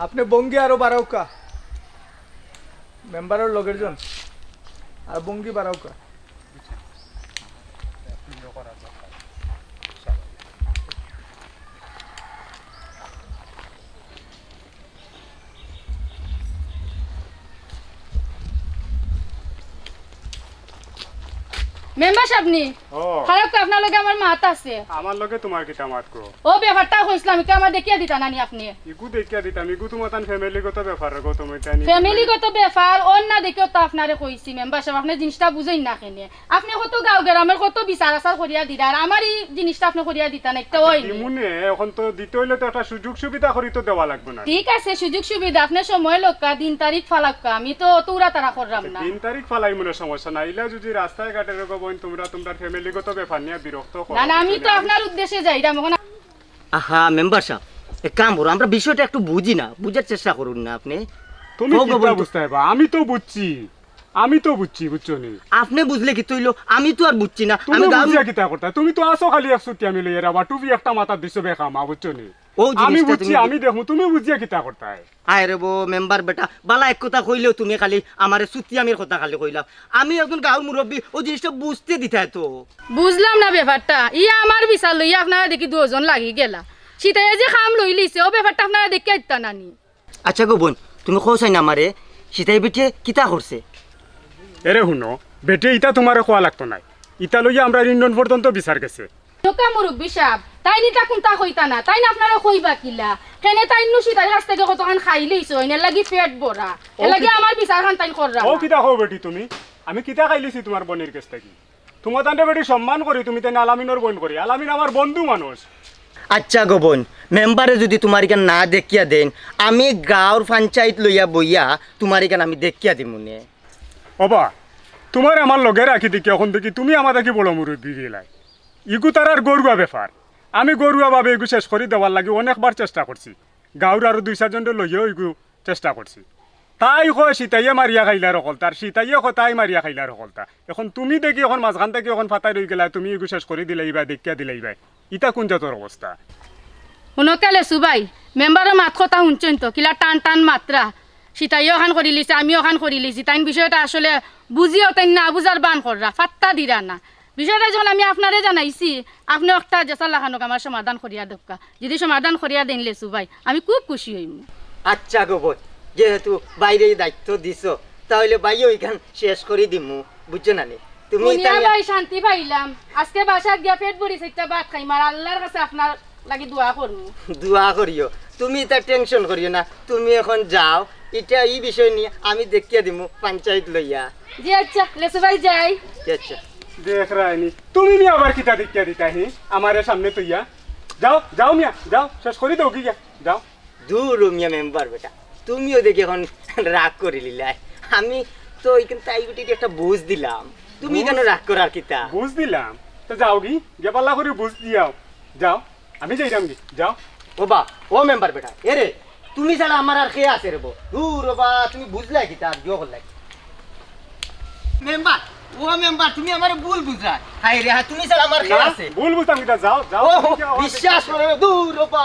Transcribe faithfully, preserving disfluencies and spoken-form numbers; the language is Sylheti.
আপনে ভঙ্গি আরো বাড়াউক্কা, মেম্বারর লগের জন, আর ভঙ্গি বাড়াউক্কা। মেম্বার সাব নি? ও। খারাপ তো আপনার লগে আমার মাত আছে। আমার লগে তোমার কিতা মাত গো? ও ব্যাপারটা কইছিলাম, ইটা আমার দেখিয়া দিতা না নি আপনে? ইগু দেখিয়া দিতাম, ইগু তোমার তান ফ্যামিলিগত ব্যাপার গো, তুমি তাই নি। ফ্যামিলিগত ব্যাপার, অর না দেখিও তো আপনারে কইছি মেম্বার সাব, আপনে জিনিসটা বুঝইন না কেনে। আপনে কত গাঁও গ্রামের কত বিচার আচার করিয়া দিরা, আর আমার ই জিনিসটা আপনে করিয়া দিতা না, একটা ওই নি। দিমুনে, এখন তো দিতে অইলে তো একটা সুযোগ সুবিধা করি তো দেওয়া লাগবো না? ঠিক আছে, সুযোগ সুবিধা, আপনে সময় লউক্কা, দিন তারিখ ফালাউক্কা, আমি তো অত উড়াতাড়া কররাম না। দিন তারিখ ফালাই মনে সমস্যা না, ইলা যদি রাস্তায় ঘাটে রে গো বইন, তোমরা তোমরার ফ্যামিলিগত ব্যাপার নিয়া বিরক্ত করো, না, না, আমি বুঝছো তো নি? আপনার উদ্দেশ্যে যাইরাম, এখন আহা, মেম্বার সাব, এক কাম করো, আমরা বিষয়টা একটু বুঝি না, বুঝার চেষ্টা করুন না আপনে। তুমি কও গো কিতা বইন, বুঝতায় বা? আমি তো বুঝছি, আমি তো বুঝছি, বুঝছো নি? আপনে বুঝলে কিতা অইলো? আমি তো আর বুঝছি না। তুমি আমি গাঁও বুঝিয়া কিতা করতায়? তুমি তো আছো খালি এক চুট্টিয়ামি লইয়া, আবার টুপি একটা মাথাত দিছো বেকামা, বুঝছো নি? ও আমি জিনিসটা বুঝছি, তুমি আমি দেখমু, তুমি বুঝিয়া কিতা করতায়? আয় রে বো, মেম্বার বেটা, বালা এক কথা কইলেও তুমি খালি আমারে চুট্টিয়ামির কথা খালি কইলাও। আমি একজন গাঁওর মুরব্বি, ও জিনিসটা বুঝতে দিতায় তো। বুঝলাম না ব্যাপারটা। ইয়া আমার বিচার লইয়া আপনারা দেখি দুইজন লাগি গেলা। সিতাইয়ে যে কাম লইলিছে, ও ব্যাপারটা আপনারা দেখিয়া দিতা না নি? আচ্ছা গো বইন, তুমি কও চাই না আমারে, সিতাই বেটিয়ে কিতা করছে? এরে হুনো, বেটিয়ে ইতা তোমারে কওয়া লাগতো নায়। ইতা লইয়া আমরা ইউনিয়ন পর্যন্ত বিচার গেছে। হুনউক্কা মুরব্বি সাব, তাইন ইতা কুন্তা কইতা না, তাইন আপনারে কইবা কিলা? কেনে তাইন নু সিতাইর কাছ থাকি কতখান খাইলিছইন, এরলাগি পেট ভরা। ও এরলাগি কি-, আমার বিচারখান তাইন কররা ও না। কিতা কও বেটি তুমি? আমি কিতা খাইলিছি তোমার বইনর কাছ থাকি? তোমার তানরে বেটি সম্মান করি, তুমি তাইন আলামিনর বইন করি। আলামিন আমার বন্ধু মানুষ। আচ্ছা গো বইন, মেম্বারে যদি তোমার ইখান না দেখিয়া দেইন, আমি গাঁওর পঞ্চায়েত লইয়া বইয়া তোমার ইখান আমি দেখিয়া দিমুনে। ওবা, তোমারে আমার লগে রাখি দেখি, অখন দেখি তুমি আমার থাকি বড় মুরব্বি গেলায়। ইগু তারার ঘরুয়া ব্যাপার। আমি ঘরুয়া ভাবে ইগু শেষ করি দেওয়ার লাগি অনেকবার চেষ্টা করছি। গাঁওর আরো দুই চাইরজনরে লইয়াও ইগু চেষ্টা করছি। তাই কয় সিতাইয়ে মারিয়া খাইলার হকলতা, আর সিতাইয়ে কয় তাই মারিয়া খাইলার হকলতা। অখন তুমি দেখি অখন মাঝখান থাকি অখন ফাতাই রইগেলায়, তুমি ইগু শেষ করি দিলাইবায়, দেখিয়া দিলাইবায়। ইতা কুন জাতর অবস্থা? হুনউক্কা লেসু ভাই, মেম্বারর মাত-কথা হুনছইন তো, কিলা টান টান মাতরা। সিতাইয়ে অখান করিলিছে, আমিও অখান করিলিছি। তাইন বিষয়টা আসলে বুঝিয়াও তাইন না বুঝার ভান কররা, পাত্তা দিরা না। বিষয়টা যখন আমি আপনারে জানাইছি, আপনেও একটা যেছা লাখান অউক আমার সমাধান করিয়া দেউক্কা। যদি সমাধান করিয়া দেইন লেসু ভাই, আমি খুব খুশি অইমু। আচ্ছা গো বইন, যেহেতু ভাইরে ই দায়িত্ব দিছো, তা অইলে ভাইও ইখান শেষ করি দিমু, বুঝছো না নি? তুমি হুনিয়া তাইলে ভাই শান্তি পাইলাম। আজকে বাসাত গিয়া পেট ভরি চাইরটা ভাত খাইমু, আর আল্লার কাছে আপনার লাগি দোয়া করমু। দোয়া করিও, তুমি ইতা টেনশন করিও না, তুমি অখন যাও, ইটা ই বিষয় নিয়া আমি দেখিয়া দিমু পঞ্চায়েত লইয়া। জি আচ্ছা, লেসু ভাই যাই। জি আচ্ছা। দেখরায়নি, তুমি নি আবার কিতা দেখিয়া দিতায় হি? আমারে সামনে থইয়া। যাও, যাও মিয়া, যাও, শেষ করি দেও গিয়া, যাও। দুরো মিয়া মেম্বার বেটা, তুমিও দেখি অখন রাগ করিলিলায়। আমি তো ইখান তাই গুটিরে একটা বুঝ দিলাম, তুমি বুঝ? কেনে রাগ করার কিতা? বুঝ দিলাম? তো যাওগি, গিয়া ভালা করি বুঝ দিয়াও। যাও, আমি যাইরামগি, যাও। ওবা, ও মেম্বার বেটা, এরে, তুমি ছাড়া আমার আর কে আছে রে বো? দুরো বা, তুমি বুঝলায় কিতা, আর গিয়া করলায়। মেম্বার, ও মেম্বার, তুমি আমারে ভুল বুঝরায়। হায়রে হায়, তুমি ছাড়া আমার কে আছে? ভুল বুঝতাম কিতা, যাও, যাও, ও, তুমি যাও, বিশ্বাস করো, দুরো বা,